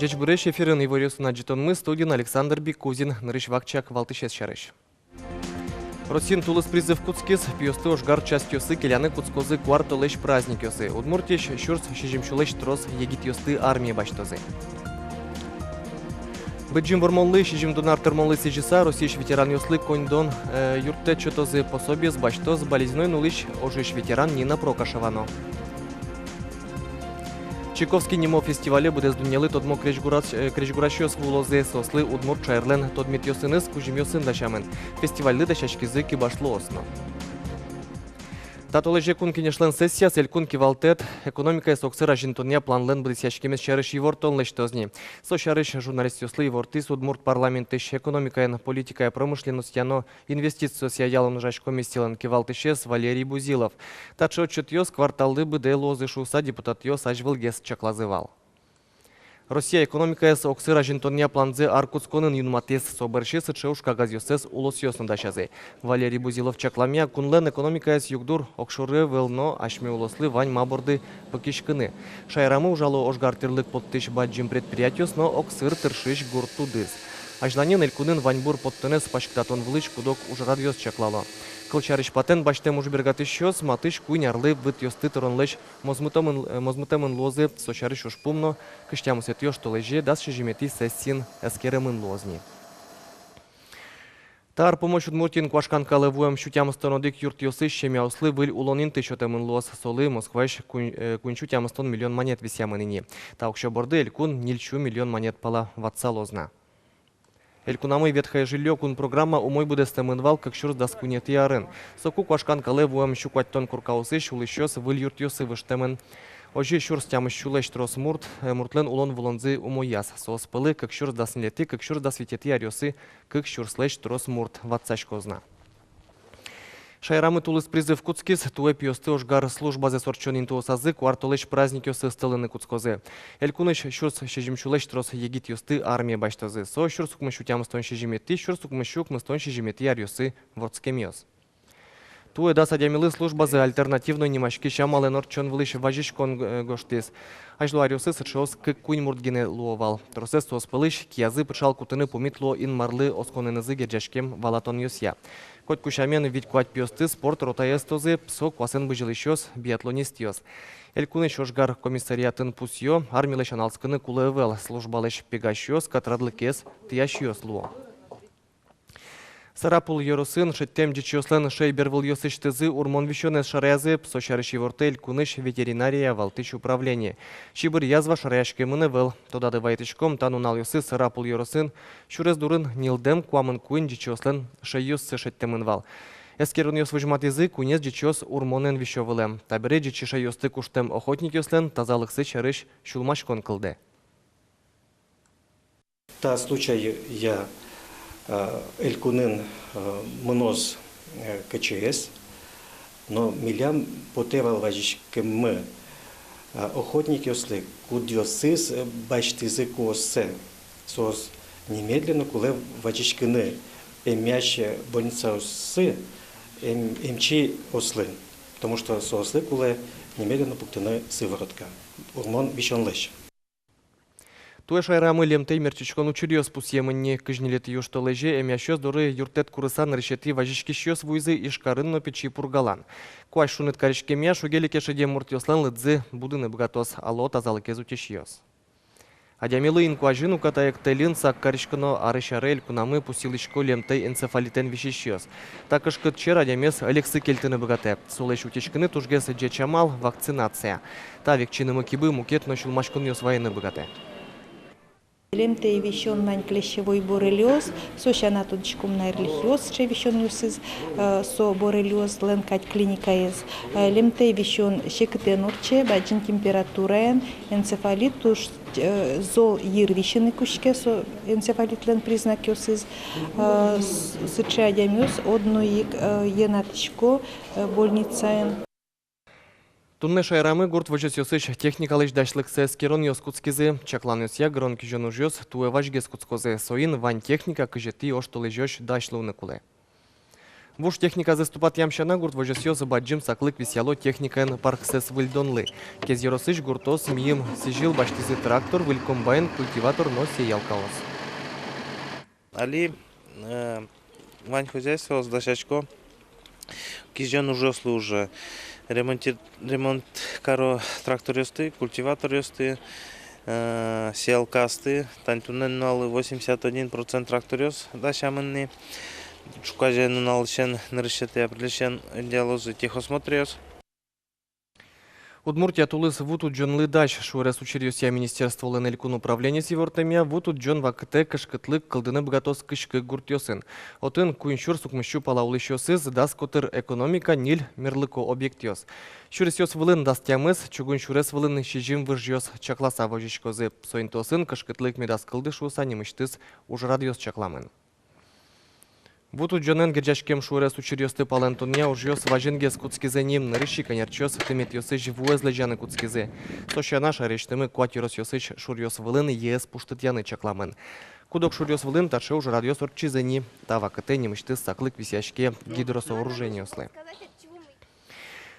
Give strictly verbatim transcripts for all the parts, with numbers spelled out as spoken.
Ӟечбуресь! Эфирын иворъёсын адӟытонмы, студиын Александр Бикузин. Нырысь вакчияк валтӥсез сярысь. Россиын тулыс призыв кутскиз. Пиосты ожгар частьёсы келяны кутскозы куартолэзь праздникъёсы. Удмуртиысь сюрс сизьым сюлэсь трос егитъёсты армие басьтозы. Быдӟым Вормонлы сизьымдон ар тырмонлы сӥзьыса, Россиысь ветеранъёслы коньдон, э, юрттэт сётозы. Пособиез басьтоз Балезиной нуллӥсь ожысь ветеран Нина Прокашева но. Чайковский нимо фестивале быдэс дуннелы тодмо крезьгурась-, э, крезьгурасьёс вуылозы. Соослы удмурт шаерлэн тодметъёсыныз кузьымъёсын дасямын. Фестивальлы дасяськизы кибашлыос но. Та толэзе Кун Кенешлэн сессияз Элькун кивалтэт экономикаез огсыр азинтонъя планлэн быдэсъяськемез сярысь ивортон лэсьтоз ни. Со сярысь журналистъёслы ивортӥз удмурт парламентысь экономикаен политикая, промышленностья но инвестициосъя ялон ужась комиссилэн кивалтӥсез Валерий Бузилов. Таӵе отчётъёс кварталлы быдэ луозы шуыса, депутатъёс азьвылгес чаклазы вал. Россия экономикаез огсыр азинтонъя планзэ ар кутсконын юнматӥз. Со бӧрсьы сыӵе ужкагазъёссэс улосъёс но дасязы. Валерий Бузилов чакламъя, кунлэн экономикаез югдур огшоры ӧвӧл, но асьме улослы вань ма борды пыкиськыны. Шаерамы ужало ожгар тӥрлык поттӥсь бадӟым предприятиос но огсыр тыршись гурт удыс. Азьланьын элькунын ваньбур поттонэз паськытатон вылысь куд-ог ужрадъёс чаклало. Кылсярысь, патент басьтэм ужбергатӥсьёс матысь куинь арлы вытъёсты тыронлэсь мозмытэмын, э, мозмытэмын луозы. Со сярысь ужпум но кызь тямысэтӥ оштолэзе дас сизьыметӥ сессиын эскеремын луоз ни. Та ар пумозь Удмуртиын куашкан калэ вуэм сю тямыстон одӥг юртъёсысь семьяослы выль улон инты сётэмын луоз. Солы Москваысь куинь, э, куинь сю тямыстон миллион манет висъямын ини. Та уксё борды элькун ньыль сю миллион манет пала ватсалоз на. Элькунамы «Ветхое жильё» кун программа умой быдэстэмын вал кык сюрс дас куинетӥ арын. Соку куашкан калэ вуэм сю куатьтон коркаосысь улӥсьёс выль юртъёсы выжтэмын. Озьы сюрс тямыс сюлэсь трос мурт, э, муртлэн улон-вылонзы умояз. Соос пӧлы кык сюрс дас ньылетӥ, кык сюрс дас витетӥ аръёсы кык сюрслэсь трос мурт ватсаськоз на. Шаерамы тулыс призыв кутскиз. Туэ пиосты ожгар службазэс ортчон интыосазы куартолэзь праздникъёсы ыстылыны кутскозы. Элькунысь сюрс сизьым сюлэсь трос егитъёсты армие басьтозы. Со сюрс укмыс сю тямыстон сизьыметӥ, сюрс укмыс сю укмыстон сизьыметӥ аръёсы вордскемъёс. Туэ дас адямилы службазэ альтернативной нимаськись амалэн ортчон вылысь вазиськон, э, гожтӥз. Азьло аръёсы сыӵеос кык-куинь мурт гинэ луо вал. Тросэз соос пӧлысь киязы пыӵал кутыны пумит луо Инмарлы осконэнызы герӟаськем валатонъёсъя. Котьку сямен вить-куать пиосты спорт ротае ыстозы, со куасэн бызьылӥсьёс, биатлонистъёс. Элькунысь ожгар комиссариатын пусъё: армилэсь аналскыны кулэ ӧвӧл, службалэсь пегасьёс катрадлыкез тӥясьёс луо. Сарапул ёросын шедьтэм ӟичыослэн шӧй бервылъёсысьтызы урмон висёнэз шараязы. Со сярысь ивортэ элькунысь ветеринария валтӥсь управление. Чибыр язва шараяськемын ӧвӧл. Тодады вайытӥськом, та нуналъёсы Сарапул ёросын сюрес дурын ньылдэм куамын куинь ӟичыослэн шӧйёссы шедьтэмын вал. Эскеронъёс возьматӥзы, куинез ӟичыос урмонэн висё вылэм. Табере ӟичы шӧйёсты куштэм охотникъёслэн тазалыксы сярысь сюлмаськон кылдэ. Та случая, э, элькунын, э, мыноз, э, К Ч С, но милям потэ вал вазиськеммы, э, охотникъёслы, кудъёсыз, э, басьтӥзы куоссэ. Соос немедленно кулэ вазиськыны эмъясь больницаосы эм-, эмчиослы, потому что соослы кулэ немедленно пуктыны сыворотка урмон висёнлэсь. Туэ шаерамы лемтэй мертчиськон учыръёс пусъемын ни. Кызь ньылетӥ южтолэзе эмъясьёс доры юрттэт курыса нырысетӥ вазиськисьёс вуизы Ижкарын но Пичи Пургалан. Куазь шуныт кариськемъя, шуге-леке шедем муртъёслэн лыдзы будыны быгатоз, ало тазалыкез утисьёс. Адямилы инкуазьын, уката ик тэльын сак кариськоно. Арысь аре элькунамы пусйылӥсько лемтэй энцефалитэн висисьёс. Та кышкыт чер адямиез ӧлексы кельтыны быгатэ. Солэсь утиськыны тужгес ӟеч амал — вакцинация. Та векчи нымы-кибы мукет но сюлмаськонъёс вайыны быгатэ. Лемтэй висён вань клещевой боррелиоз, со сяна тодӥськом на эрлихиоз сыӵе висёнъёсыз, э, со боррелиозлэн кадь клиникаез. Э, лемтэй висён секытэн ортче, бадӟым температураен, энцефалит, туж, э, зол йыр висьыны кутске, со энцефалитлэн признакъёсыз. Э, с-, сыӵе адямиос одно ик, э, йӧнатӥсько, э, больницаын. Туннэ шаерамы гурт возёсъёсысь техникалэсь дасьлыксэ эскеронъёс кутскизы. Чакланъёсъя, гырон-кизён ужъёс туэ вазьгес кутскозы. Соин вань техника кызетӥ оштолэзёзь дась луыны кулэ. Вуж техниказэс тупатъям сяна, гурт возёсъёс бадӟым саклык висъяло техникаен парксэс выльдонлы. Кез ёросысь гуртъёс мийым сӥзьыл басьтӥзы трактор, выль комбайн, культиватор но сеялкаос. Али, э, вань хозяйствоос дасясько кизён ужъёслы уже. Ремонти-, ремонт каро тракторъёсты, культиваторъёсты, э, сеялкаосты. Тани туннэ нуналлы восемьдесят один процент тракторъёс дасямын ни. Ӵуказе нуналысен, нырысетӥ апрельысен ӧдъялозы техосмотръёс. Удмуртия тулыс ву тудӟонлы дась. Шуэрес учыръёсъя министерстволэн элькун управлениез ивортэмъя, ву тудӟон вакытэ кышкытлык кылдыны быгатоз кызь кык гуртъёсын. Отын куинь сюрс укмыссю пала улӥсьёсыз, дас котыр экономика, ньыль мерлыко объектъёс. Сюресъёс вылын дас тямыс, чугун сюрес вылын сизьым выжъёс чакласа возиськозы. Со интыосын кышкытлык медаз кылды шуыса нимысьтыз ужрадъёс чакламын. Ву тудӟонэн герӟаськем шуэрес учыръёсты палэнтонъя ужъёс вазенгес кутскизы ни. Нырысь ик ӧнерчиос тыметъёсысь вуэз лэзьяны кутскизы. Со сяна, шаерысьтымы куать ёросъёсысь шуръёс вылын йӧэз пуштытъяны чакламын. Куд-ог шуръёс вылын таӵе ужрадъёс ортчизы ни. Та вакытэ нимысьтыз саклык висъяське гидросооружениослы.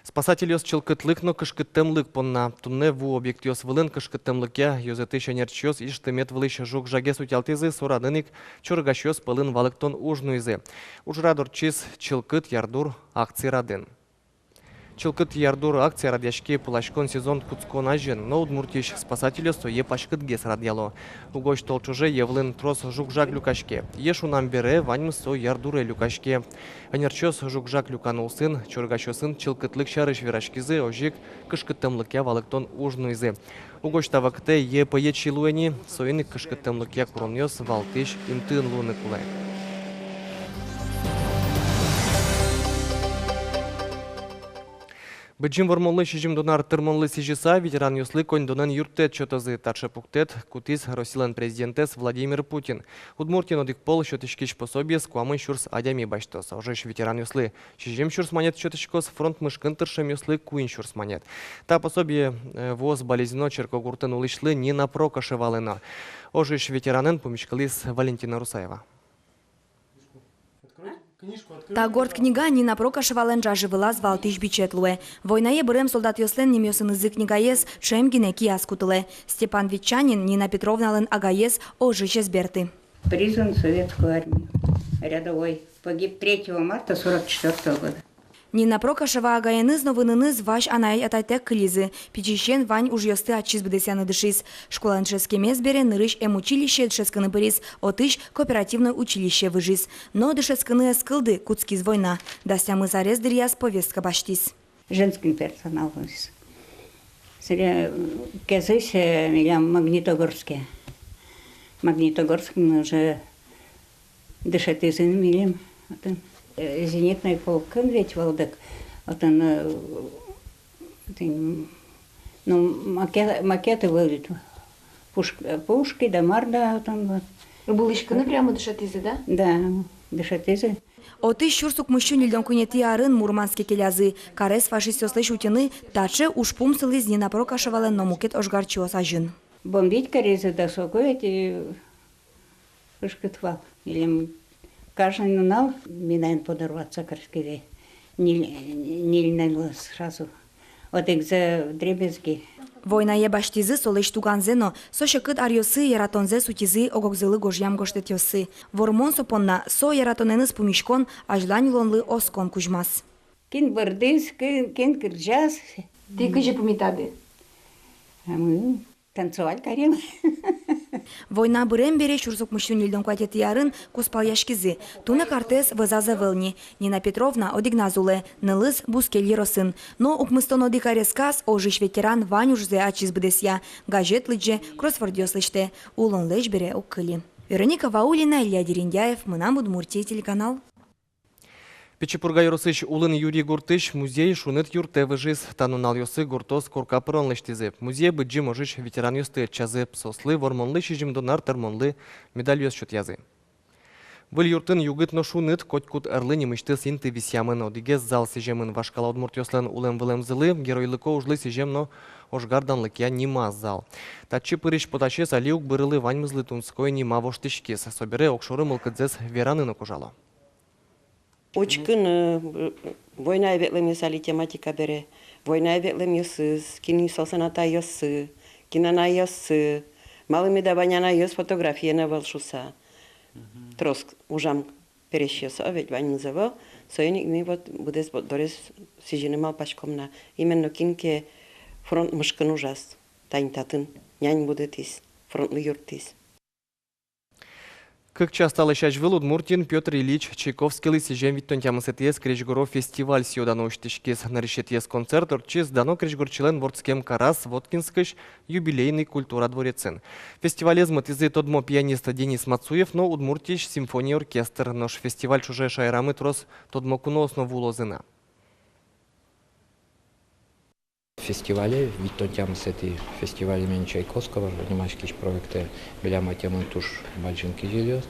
Спасательёс чылкытлык но кышкыттэмлык понна. Туннэ ву объектъёс вылын кышкыттэмлыкъя ёзэтысь ӧнерчиос Иж тымет вылысь жуг-жагез утялтӥзы, со радын ик чорыгасьёс пӧлын валэктон уж нуизы. Ужрад ортчиз «Чылкыт ярдур» акци радын. «Чылкыт ярдур» акция радъяське пыласькон сезон кутскон азьын, но Удмуртиысь спасательёс сое паськытгес радъяло. Угось толчоже йӧ вылын трос жуг-жаг люкаське. Йӧ шунам бере ваньмыз со ярдуре люкаське. Ӧнерчиос жуг-жаг люкан улсын, чорыгасьёсын чылкытлык сярысь вераськизы, озьы ик кышкыттэмлыкъя валэктон уж нуизы. Угось та вакытэ йӧ пӧечи луэ ни, соин ик кышкыттэмлыкъя куронъёс валтӥсь интыын луыны кулэ. Быдӟым Вормонлы сизьымдон ар тырмонлы сӥзьыса, ветеранъёслы коньдонэн юрттэт сётозы. Таӵе пуктэт кутӥз Россилэн президентэз Владимир Путин. Удмуртиын одӥг пол сётӥськись пособиез куамын сюрс адями басьтоз. Ожысь ветеранъёслы сизьым сюрс манет сётӥськоз, фронт мышкын тыршемъёслы куинь сюрс манет. Та пособие, э, вуоз Балезино черкогуртын улӥсьлы Нина Прокашевалы но. Ожысь ветеранэн пумиськылӥз Валентина Русаева. Та горд книга Нина Прокашевалэн ӝажы вылаз валтӥсь бичет луэ. Войнае бырем солдатъёслэн нимъёсынызы книгаез ӵем гинэ кияз кутылэ. Степан Ветчанин, Нина Петровналэн агаез, ожысь эз берты. Призван в Советскую армию. Рядовой. Погиб третьего марта сорок четвёртого года. Нина Прокашева агаеныз но выныныз вазь анай-атайтэк кылизы. Пичиысен вань ужъёсты ачиз быдэсъяны дышиз. Школаын дышетскемез бере нырысь эмучилище дышетскыны пыриз, отысь кооперативной училище выжиз. Но дышетскыны ӧз кылды, кутскиз война. Дас тямыс арес дыръяз повестка басьтӥз. Женский персонал вуиз. Сыре, э, кезысь, э, милям Магнитогорске. Магнитогорскын уже дышетӥзы милем. Отын, э, зенитной полкын ведь вал дак. Отын, э, отын, ну, маке-, макеты вылӥ. Пуш-, пушки да мар да отын вот. Вылӥськыны прямо дышетӥзы, да? Да, дышетӥзы. Отысь сюрс укмыссю ньыльдон куинетӥ арын Мурманске келязы. Карез фашистъёслэсь утьыны таӵе ужпум сылӥз Нина Прокашевалэн но мукет ожгарчиос азьын. Бомбить каризы да соку эти кышкыт вал. Или каждый нунал минаен подорваться кариськиз. Ньыль, ньыль нунал сразу. Одӥгзэ вдребезги. Войнае басьтӥзы солэсь туганзэ но, со секыт аръёсы яратонзэс утизы ог-огзылы гожъям гожтэтъёссы. Вормон со понна со яратонэныз пумиськон, азьлань улонлы оскон кузьмаз. Кин бӧрдӥз, кин, кин кырӟаз. Тӥ кызьы пумитады? А мы танцевать карим. Война бырем бере, сюрс укмыссю ньыльдон куатетӥ арын, кузпалъяськизы. Туннэ картэз вӧзаз ӧвӧл ни. Нина Петровна одӥгназ улэ, нылыз бускель ёросын. Но укмыстон одӥг аресказ ожысь ветеран вань ужзэ ачиз быдэсъя: газет лыдӟе, кроссвордъёс лэсьтэ. Улонлэсь бере уг кыльы. Вероника Ваулина, Илья Дерендяев, «Мынам Удмуртие» телеканал. Пичи Пурга ёросысь Улын Юри гуртысь музей шуныт юртэ выжиз. Та нуналъёсы гуртоос корка пырон лэсьтӥзы. Музее Быдӟым ожысь ветеранъёсты ӧтчазы. Соослы Вормонлы сизьымдон ар тырмонлы медальёс сётъязы. Выль юртын югыт но шуныт, котькуд ӧрлы нимысьтыз инты висъямын. Одӥгез зал сӥземын вашкала удмуртъёслэн улэм-вылэмзылы, геройлыко ужлы сӥзем но ожгар данлыкъя нима зал. Татчы пырись потасез али уг бырылы, ваньмызлы тунсыко ини, ма воштӥськиз. Собере огшоры мылкыдзэс вераны но кожало. Учкыны, э, войнае ветлэмъёс али тематика бере. Войнае ветлэмъёсыз, кин солэн атайёсыз, кин анайёсыз, малы меда вань анайёс фотографиын ӧвӧл шуса. Трос ужам пересьёс, а ведь ваньмыз ӧвӧл. Соин ик ми вот быдэс борддорез сӥзьыны малпаськом на. Именно кин ке фронт мышкын ужаз, тани татын нянь будэтӥз, фронтлы юрттӥз. Кык час талэсь азьвыл Удмуртиын Пётр Ильич Чайковскийлы сӥзем витьтон тямысэтӥез крезьгуро фестиваль сӥё-дано усьтӥськиз. Нырысетӥез концерт ортчиз дано крезьгурчилэн вордскем караз Воткинскысь Юбилейный культура дворецын. Фестивалез мытӥзы тодмо пианист Денис Мацуев но Удмуртиысь симфония оркестр. Нош фестиваль ӵоже шаерамы трос тодмо куноос но вуылозы на. Фестивале, витьтон тямысэтӥ фестиваль имени Чайковского, нимаськись проектэ милям ӧтемын туж бадӟым кизилиос.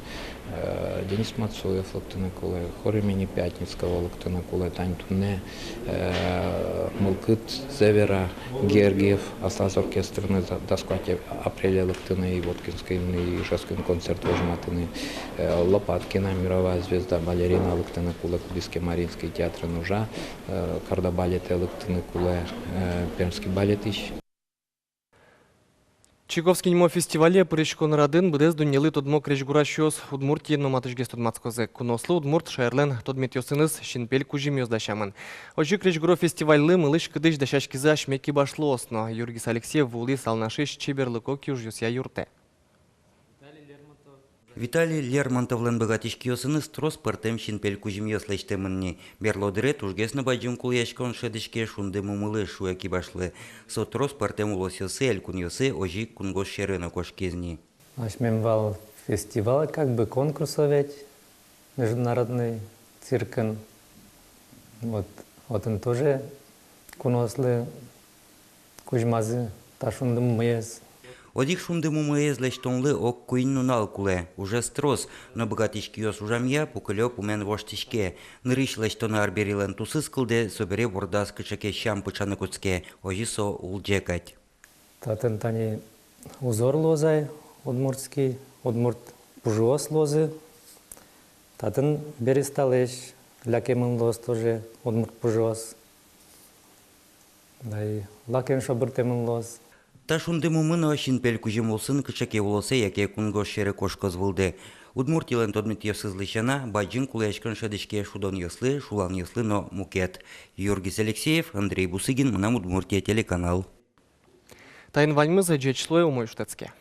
Э, Денис Мацуев лыктыны кулэ, хор имени Пятницкого лыктыны кулэ, тани туннэ, э, мылкыд зэв яра Гергиев аслаз оркестрыныз дас куать апреле лыктыны и Воткинскын, и Ижевскын концерт возьматыны. Э, Лопаткина, мировая звезда балерина лыктыны кулэ, кудӥз ке Мариинский театрын ужа. Э, Карда балетэ лыктыны кулэ, э, Пермский балетысь. Чайковский нимо фестивале пыриськон радын быдэс дуннелы тодмо крезьгурасьёс Удмуртиын но матысьгес тодматскозы. Куноослы удмурт шаерлэн тодметъёсыныз синпель кузьымъёс дасямын. Озьы крезьгуро фестивальлы мылысь-кыдысь дасяськизы асьме кибашлыос но. Юргис Алексеев вуылӥз Алнашысь чеберлыко киужъёсъя юртэ. Виталий Лермонтовлэн быгатӥськиосыныз трос пӧртэм синпель кузьымъёс лэсьтэмын ни. Берло дыре тужгес но бадӟым кулэяськон шӧдӥське «Шунды мумы»лы, шуэ кибашлы. Со трос пӧртэм улосъёсы, элькунъёсы, озьы ик кунгож сьӧры но кошкиз ни. Асьмем вал фестиваль, как бы конкурс ведь, международный циркын. Вот, отын тоже куноослы кузьмазы та «Шунды мумыез». Одӥг «Шунды мумыез» лэсьтонлы ог куинь нунал кулэ. Ужез трос, но быгатӥськиос ужамъя пукылё пумен воштӥське. Нырысь лэсьтоно арберилэн тусыз кылдэ, собере бордаз кыӵе ке сям пыӵаны кутске, озьы со улӟе кадь. Татын тани узор луоз ай удмуртский, удмурт пужыос луозы. Татын бересталэсь лякемын луоз тоже удмурт пужыос. Да и лакен шобыртэмын луоз. Та «Шунды мумы» но синпель кузьым улсын кыӵе ке улосэ яке кунгож сьӧры кошкоз вылды. Удмуртилэн тодметъёсызлы сяна, бадӟым кулэяськон шӧдӥське шудонъёслы, шуланъёслы но мукет. Юргис Алексеев, Андрей Бусыгин, «Мынам Удмуртие» телеканал. Таин ваньмыз. Ӟеч луэ, умой шутэтске.